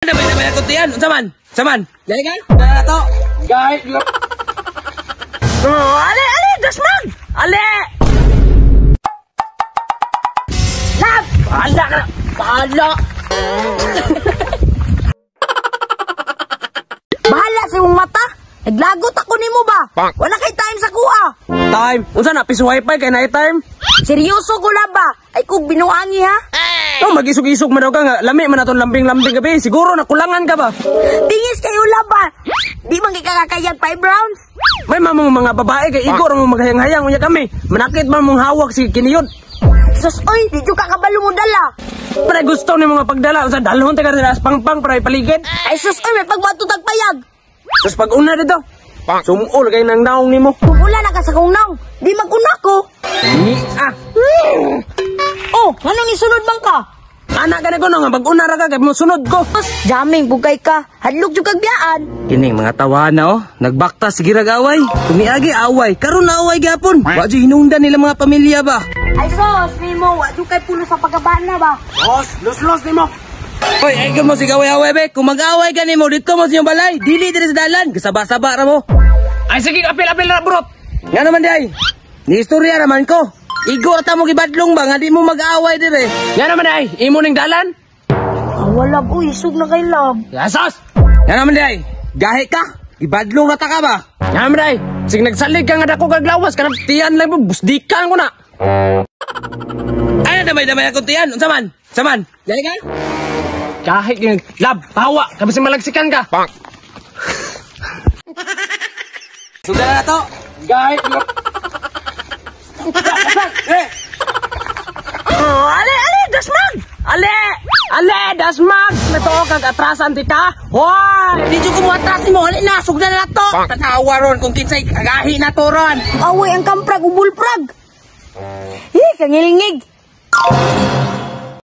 Damay-damay ako tiyan. Unsa man? Unsa man? Gay ka? Na to. Gay. Oh, ale, ale, dasmag! Ale! Lab! Bahala ka na. Bahala. Bahala sa imong mata. Naglagot ako nimo ba? Wala kay time sa kuha. Time. Unsa na piso wifi kay na time? Seryoso ko na ba? Ay kung binuangi ha? No, mag-isog-isog man daw ka nga. Lami man aton lambing-lambing gabi. Siguro nakulangan ka ba? Tingis kayo lab ba? Di man kay kakakayag 5 rounds? May mamong mga babae kay igor mo maghayang-hayang unya kami. Manakit man mong hawak si kiniyod. Sus oy, di jud ka kabalo mo dala. Para gusto ni mga pagdala unsa dalhon ta ka sa pangpang para ipaligid. Ay sus oy, may pagbato tagpayag. Sus pag una dito. Sumol kay nang naong nimo. Kung wala na ka sa kong naong, di maguna ko. Ni ah. Oh, nganong isunod man ka? Anak ka na ko no, nga pag una ra ka kay mosunod ko. Sus, jamming bugay ka. Hadlok jud kag biyaan. Kining mga tawana oh, nagbaktas sige rag away. Tumiagi away, karon na away gyapon. Wa jud hinungdan nila mga pamilya ba. Ay sus, nimo wa jud kay pulo sa pagabana ba? Los, los los nimo. Hoy, ay mo sige away-away be. Kung mag-away ka nimo dito mo sa inyong balay, dili diri sa dalan, gasaba-saba ra mo. Ay sige, apil-apil ra brot. Nga naman di ay. Ni istorya naman ko. Igo ra ta mo gibadlong ba nga di mo mag-away dire. Nga naman di ay, imo ning dalan. Ah, wala uy, isog na kay love. Yasos! Nga naman di ay, gahi ka. Ibadlong ra ta ka ba? Nga naman di ay, sige nagsalig ka nga dako kag lawas kanang tiyan lang mo, busdikan ko na. Ay damay-damay akong tiyan. Unsa man? Unsa man? Gahi ka? Kahit yung lab, pawa, tapos malagsikan ka. Sudah na to. Gahit. Oh, ale, ale, dasmag! Ale! Ale, dasmag! Natuo kag atrasan di ka? Hoy! Di jud ko mo atras mo. Ale na, sugdan na to. Tanawa ron kung kinsay kagahi na to ron. Away ang kamprag ug bulprag. Eh, kangilngig.